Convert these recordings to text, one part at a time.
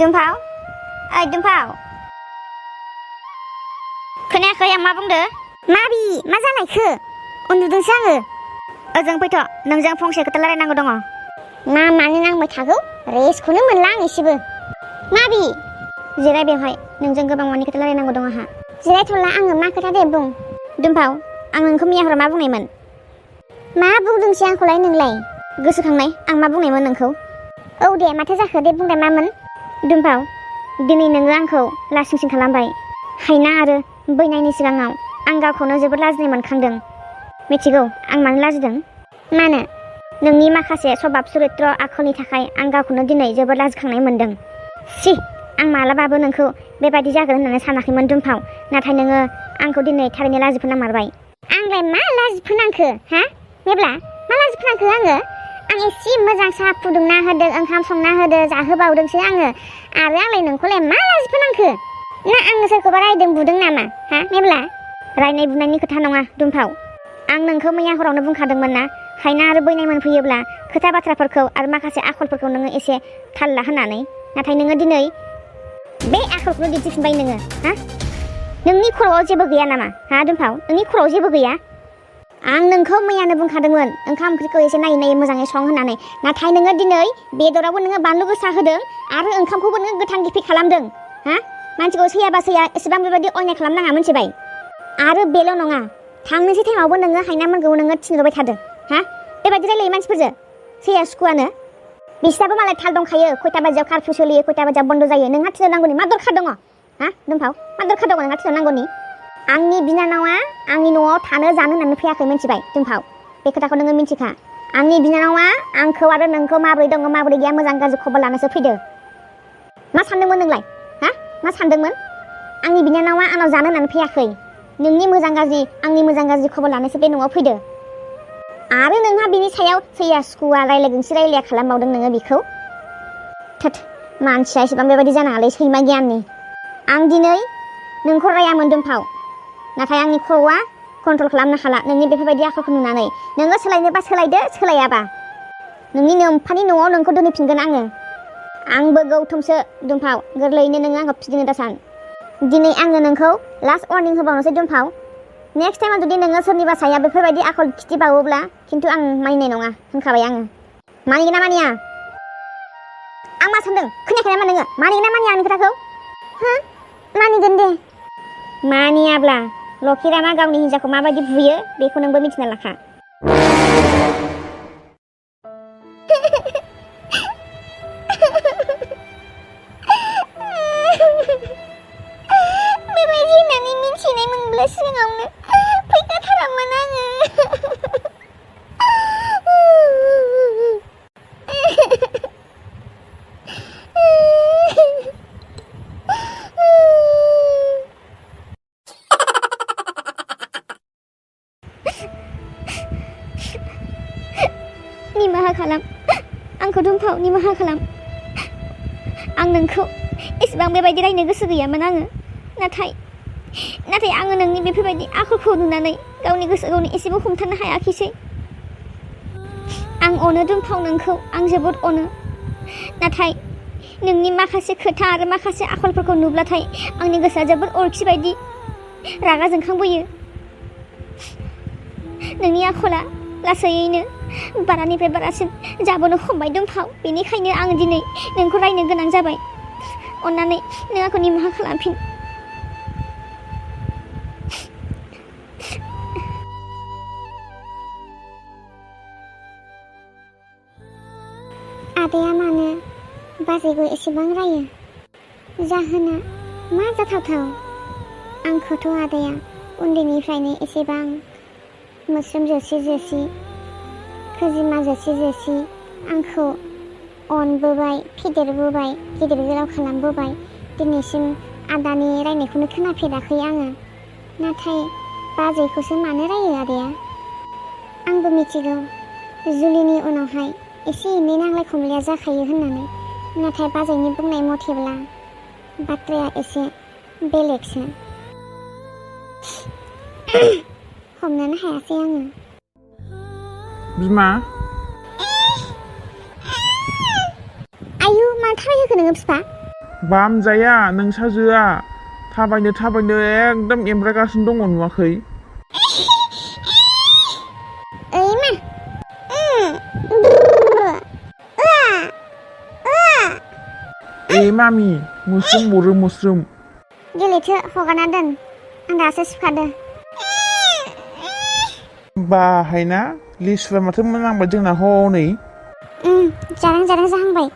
दुमफाव खोनायाखै आं मा बुंदो माबि मा जालायखो उन्दुदोंसो आङो ओजों फैथ' नोंजों फंसे खोथा रायलायनांगौ दङ मानो नांबाय थागौ रेस्टखौनो मोनला आं एसेबो माबि जिराय बेवहाय नोंजों गोबां मानि खोथा रायलायनांगौ दङ आंहा जिरायथ'ला आङो मा खोथा दे बुं दुमफाव आं नोंखौ मैया हराव मा बुंनायमोन मा बुंदोंसै आंखौलाय नोंलाय गोसोखांनाय आं मा बुंनायमोन नोंखौ औ दे माथो जाखो दे बुंलाय मामोन दुमफाव दिनै नोङो आंखौ लासिंसिं खालामबाय हायना आरो बैनायनि सिगाङाव आं गावखौनो जोबोद लाजिनाय मोनखांदों मिथिगौ आं मानो लाजिदों मानो नोंनि माखासे सभाब चरित्र आखलनि थाखाय आं गावखौनो दिनै जोबोद लाजिखांनाय मोनदों सि आं मालाबाबो नोंखौ बेबायदि जागोन होननानै सानाखैमोन दुमफाव नाथाय नोङो आंखौ दिनै थारैनो लाजिफोनांमारबाय आंलाय मा लाजिफोनांखो हा मेब्ला मा लाजिफोनांखो आङो आं एसे मोजां साहा फुदुंना होदों ओंखाम संना होदों जाहोबावदोंसो आङो आरो आंलाय नोंखौलाय मा लाजिफोनांखो ना आङो सोरखौबा रायदों बुदों नामा हा मेब्ला रायनाय बुनायनि खोथा नङा दुमफाव आं नोंखौ मैया हरावनो बुंखादोंमोन ना हायना आरो बैनाय मोनफैयोब्ला खोथा बाथ्राफोरखौ आरो माखासे आखलफोरखौ नोङो एसे थाल ला होननानै नाथाय नोङो दिनै बे आखलखौनो दिन्थिफिनबाय नोङो हा नोंनि खर'आव जेबो गैया नामा हा दुमफाव नोंनि खर'आव जेबो गैया आं नोंखौ मैयानो बुंखादोंमोन ओंखाम ओंख्रिखौ एसे नायै मोजाङै सं होननानै नाथाय नोङो दिनै बेदरावबो नोङो बानलु गोसा होदों आरो ओंखामखौबो नोङो गोथां गिफि खालामदों हा मानसिखौ सैयाबा सैया एसेबां बेबायदि अयनाय खालामनाङा मिथिबाय आरो बेल' नङा थांनोसै टाइमावबो नोङो हायनामोनखौ नोङो थिनहरबाय थादों हा बेबायदि रायलायो मानसिफोरजों सैया सुखुआनो बिसोराबो मालाय थाल दंखायो खयथा बाजियाव कारफिउ सोलियो खयथा बाजियाव बन्द जायो नोंहा थिनहरनांगौनि मा दरखार दङ हा दुमफाव मा दरखार दङ नोंहा थिनहरनांगौनि आंनि बिनानावा आंनि न'आव थानो जानो होननानै फैयाखै मिथिबाय दुमफाव बे खोथाखौ नोङो मिथिखा आंनि बिनानावा आंखौ आरो नोंखौ माबोरै दङ माबोरै गैया मोजां गाज्रि खबर लानोसो फैदो मा सानदोंमोन नोंलाय हा मा सानदोंमोन आंनि बिनानावा आंनाव जानो होननानै फैयाखै नोंनि मोजां गाज्रि आंनि मोजां गाज्रि खबर लानोसो बे न'आव फैदो आरो नोंहा बिनि सायाव सैया सुखुआ रायलायगोनसो रायलाया खालामबावदों नोङो बेखौ थोद मानसिया एसेबां बेबायदि जानाङालै सैमा गियाननि आं दिनै नोंखौ रायामोन दुमफाव नाथाय आंनि खर'आ कन्ट्रल खालामनो हाला नोंनि बेफोरबायदि आखलखौ नुनानै नोङो सोलायनोबा सोलायदो सोलायाबा नोंनि नोम्फानि न'आव नोंखौ दोनहैफिनगोन आंबो गौथुमसो दुमफाव गोरलैयैनो नोङो आंखौ फिदिनो दासान दिनै आङो नोंखौ लास्ट वार्निं होबावनोसै दुमफाव नेक्स्ट टाइमाव जुदि नोङो सोरनिबा साया बेफोरबायदि आखल खिथिबावोब्ला खिन्थु आं मानिनाय नङा होनखाबाय आङो मानिगोन ना मानिया आं मा सानदों खोनायाखै नामा नोङो मानिगोन ना मानिया आंनि खोथाखौ हा मानिगोन दे मानियाब्ला लखिरामा गावनि हिन्जावखौ माबायदि बुयो बेखौ नोंबो मिथिना लाखा बेबायदि होननानै मिथिनाय मोनब्ला सिगाङावनो फैखाथारामोन आङो निमाहा खालाम आंखौ दुमफाव निमाहा खालाम आं नोंखौ एसेबां बेबायदि रायनो गोसो गैयामोन आङो नाथाय आङो नोंनि बेफोरबायदि आखलखौ नुनानै गावनि गोसोखौनो एसेबो हमथानो हायाखिसै आं अनो दुमफाव नोंखौ आं जोबोद अनो नाथाय नोंनि माखासे खोथा आरो माखासे आखलफोरखौ नुब्लाथाय आंनि गोसोआ जोबोद अरखि बायदि रागा जोंखांबोयो नोंनि आखला लासैयैनो बारानिफ्राय बारासिन जाबोनो हमबाय दुमफाव बेनिखायनो आं दिनै नोंखौ रायनो गोनां जाबाय अन्नानै नों आंखौ निमाहा खालामफिन आदाया मानो बाजैखौ एसेबां रायो जाहोना मा जाथावथाव आंखौथ' आदाया उन्दैनिफ्रायनो एसेबां मोस्रोम जोसि खोजिमा जोसि आंखौ अनबोबाय फेदेरबोबाय गिदिर गोलाव खालामबोबाय दिनैसिम आदानि रायनायखौनो खोनाफेराखै आङो नाथाय बाजैखौसो मानो रायो आदाया आंबो मिथिगौ जुलिनि उनावहाय एसे एनै नांलाय खमलाया जाखायो होननानै नाथाय बाजैनि बुंनाय मथेब्ला बाथ्राया एसे बेलेगसो हमनोनो हायासै आङो बिमा आयु मानो थाबाय होखो नोङो बिफा बामजाया नोंसाजोआ थाबायनो एकदम एमब्रागासिनो दङ नुवाखै? ओइ मा ए मामि मोस्रोम बरो मोस्रोम। गेलेथो हगारना दोन आं दासो सिखारदो। बाहायना लिसुआ माथो मोनांबाय जोंना हनै। जारां जाहांबाय।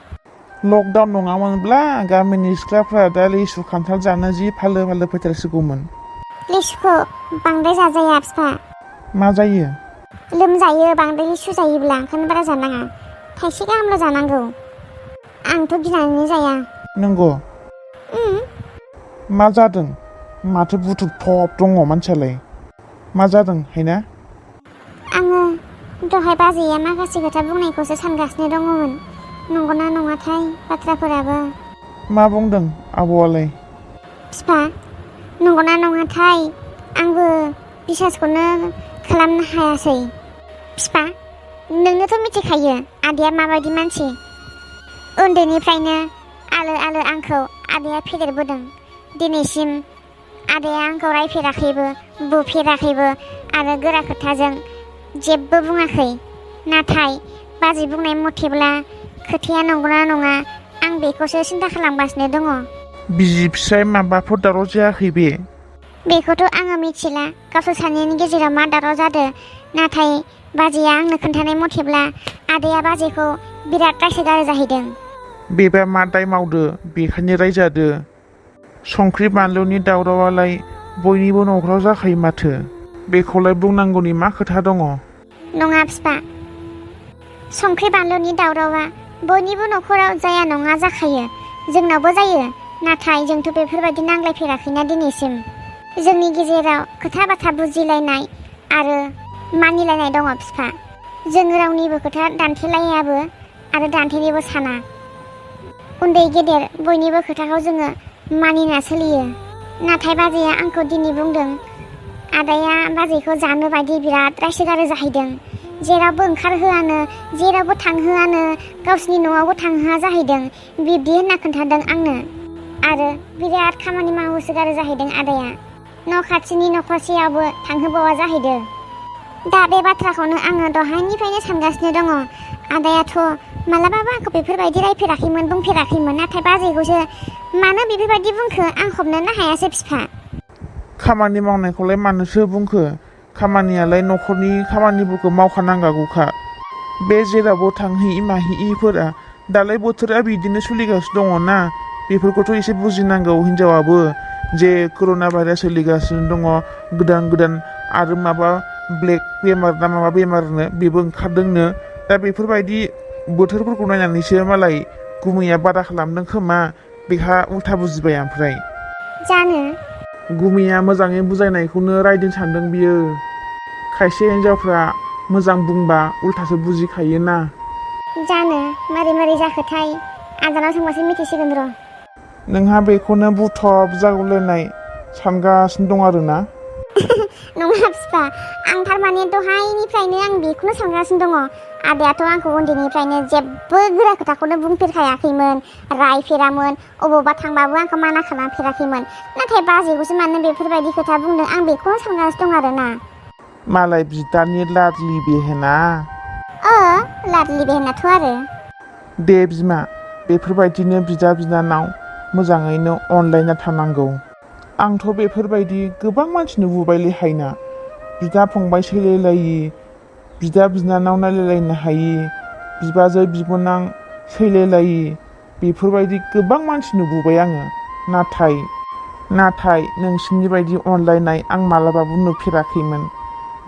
लकडाउन नङामोनब्ला गामिनि सिख्लाफ्रा दा लिसु खान्थाल जानो जि फालो फैथारसिगौमोन। लिसुखौ बांद्राय जाजाया बिफा। मा जायो? लोमजायो बांद्राय लिसु जायोब्ला, ओंखायनो बारा जानाङा। थाइसे गाहामल' जानांगौ। आंथ' गिनानै जाया। नंगौ? मा जादों? माथो बुथुब दङ मानसियालाय? मा जादों हायना? आङो दहाय बाजैया माखासे खोथा बुंनायखौसो सानगासिनो दङमोन। नंगौना नङाथाय बाथ्राफोराबो। मा बुंदों आब'आलाय? बिफा, नंगौना नङाथाय आंबो बिसासखौनो खालामनो हायासै। बिफा, नोंनोथ' मिथिखायो आदैया माबायदि मानसि। उन्दैनिफ्रायनो आलो आंखौ आदैया फेदेरबोदों। दिनैसिम आदैया आंखौ रायफेराखैबो, बुफेराखैबो आरो गोरा खोथाजों जेबो बुङाखै। नाथाय बाजै बुंनाय मथेब्ला खोथाया नंगौना नङा आं बेखौसो सिन्था खालामगासिनो दङ। बिसि फिसाय माबाफोर दावराव जायाखै बे? बेखौथ' आङो मिथिला गावसोर सानैनि गेजेराव मा दावराव जादों। नाथाय बाजैया आंनो खोन्थानाय मथेब्ला आदैया बाजैखौ बिराद रायसोगारो जाहैदों। बेबा मा दाय मावदो बेखायनो रायजादो? संख्रि बानलुनि दावरावालाय बयनिबो न'खराव जाखायो माथो। बेखौलाय बुंनांगौनि मा खोथा दङ? नङा बिफा, संख्रि बानलुनि दावरावा बयनिबो न'खराव जाया नङा जाखायो। जोंनावबो जायो। नाथाय जोंथ' बेफोरबायदि नांलायफेराखैना दिनैसिम। जोंनि गेजेराव खोथा बाथ्रा बुजिलायनाय आरो मानिलायनाय दङ बिफा। जों रावनिबो खोथा दानथेलायाबो आरो दानथेनोबो साना। उन्दै गेदेर बयनिबो खोथाखौ जोङो मानिना सोलियो। नाथाय बाजैया आंखौ दिनै बुंदों आदाया बाजैखौ जानो बायदि बिराद रायसोगारो जाहैदों। जेरावबो ओंखारहोआनो, जेरावबो थांहोआनो, गावसिनि न'आवबो थांहोआ जाहैदों। बिब्दि होनना खोन्थादों आंनो। आरो बिराद खामानि मावहोसोगारो जाहैदों आदाया। न' खाथिनि न'खरसेयावबो थांहोबावा जाहैदों। दा बे बाथ्राखौनो आङो दहायनिफ्रायनो सानगासिनो दङ। आदायाथ' मालाबाबो आंखौ बेफोरबायदि रायफेराखैमोन, बुंफेराखैमोन। नाथाय बाजैखौसो मानो बेफोरबायदि बुंखो आं हमनोनो हायासै बिफा। खामानि मावनायखौलाय मानोसो बुंखो? खामानियालाय न'खरनि खामानिफोरखौ मावखानांगागौखा। बे जेरावबो थांहोयि माहियिफोरा दालाय बोथोरा बिदिनो सोलिगासिनो दङ ना। बेफोरखौथ' एसे बुजिनांगौ हिनजावाबो। जे कर'ना भाइरास सोलिगासिनो दङ, गोदान आरो माबा ब्लेक बेमार ना माबा बेमारनो बेबो ओंखारदोंनो। दा बेफोरबायदि बोथोरफोरखौ नायनानैसो मालाय गुमैया बादा खालामदों खोमा। बेहा उल्था बुजिबाय ओमफ्राय। जानो? गुमैया मोजाङै बुजायनायखौनो रायदों सानदों बियो। खायसे हिनजावफ्रा मोजां बुंबा उल्थासो बुजिखायो ना। जानो मारै जाखोथाय आदानाव थांबासो मिथिसिगोन र'। नोंहा बेखौनो बुथब जागौलायनाय सानगासिनो दं आरोना? नङा बिफा, आं थारमाने दहायनिफ्रायनो आं बेखौनो सानगासिनो दङ। आदायाथ' आंखौ उन्दैनिफ्रायनो जेबो गोरा खोथाखौनो बुंफेरखायाखैमोन, रायफेरामोन, अबावबा थांबाबो आंखौ माना खालामफेराखैमोन। नाथाय बाजैखौसो मानो बेफोरबायदि खोथा बुंदों आं बेखौनो सानगासिनो दं आरोना। मालाय बिदानि लाडलि बेहेना। लाडलि बेहेनाथ' आरो। दे बिमा, बेफोरबायदिनो बिदा बिनानाव मोजाङैनो अनलायना थानांगौ। आंथ' बेफोरबायदि गोबां मानसि नुबोबायलै हायना। बिदा फंबाय सैलायलायि, बिदा बिनानाव नायलायलायनो हायि, बिबाजै बिबोनां सैलायलायि, बेफोरबायदि गोबां मानसि नुबोबाय आङो। नाथाय नोंसिनि बायदि अनलायनाय आं मालाबाबो नुफेराखैमोन।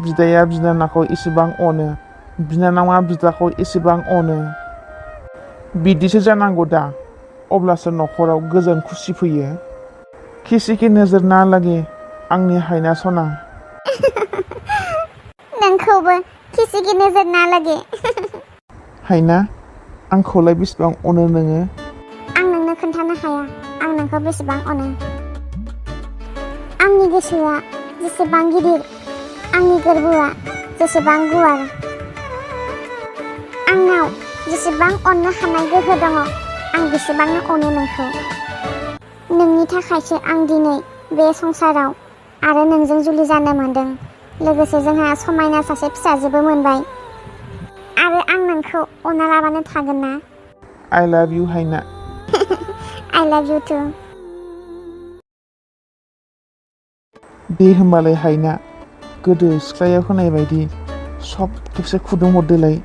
बिदाया बिनानावखौ एसेबां अनो, बिनानावा बिदाखौ एसेबां अनो। बिदिसो जानांगौ दा, अब्लासो न'खराव गोजोन खुसि फैयो। खिसिखि नोजोर ना लागे आंनि हायना सना। नोंखौबो खिसिखि नोजोर ना लागे। हायना, आंखौलाय बेसेबां अनो नोङो? आं नोंनो खोन्थानो हाया आं नोंखौ बेसेबां अनो। आंनि गोसोआ जेसेबां गिदिर, आंनि गोरबोआ जेसेबां गुवार, आंनाव जेसेबां अननो हानाय गोहो दङ, आं बेसेबांनो अनो नोंखौ। नोंनि थाखायसो आं दिनै बे संसाराव आरो नोंजों जुलि जानो मोनदों। लोगोसे जोंहा समायना सासे फिसाजोबो मोनबाय। आरो आं नोंखौ अना लाबानो थागोन ना? I love you हायना। I love you too. दे होमबालाय हायना, गोदो सिख्लायाव होनाय बायदि सब खेबसे खुदुं हरदोलाय।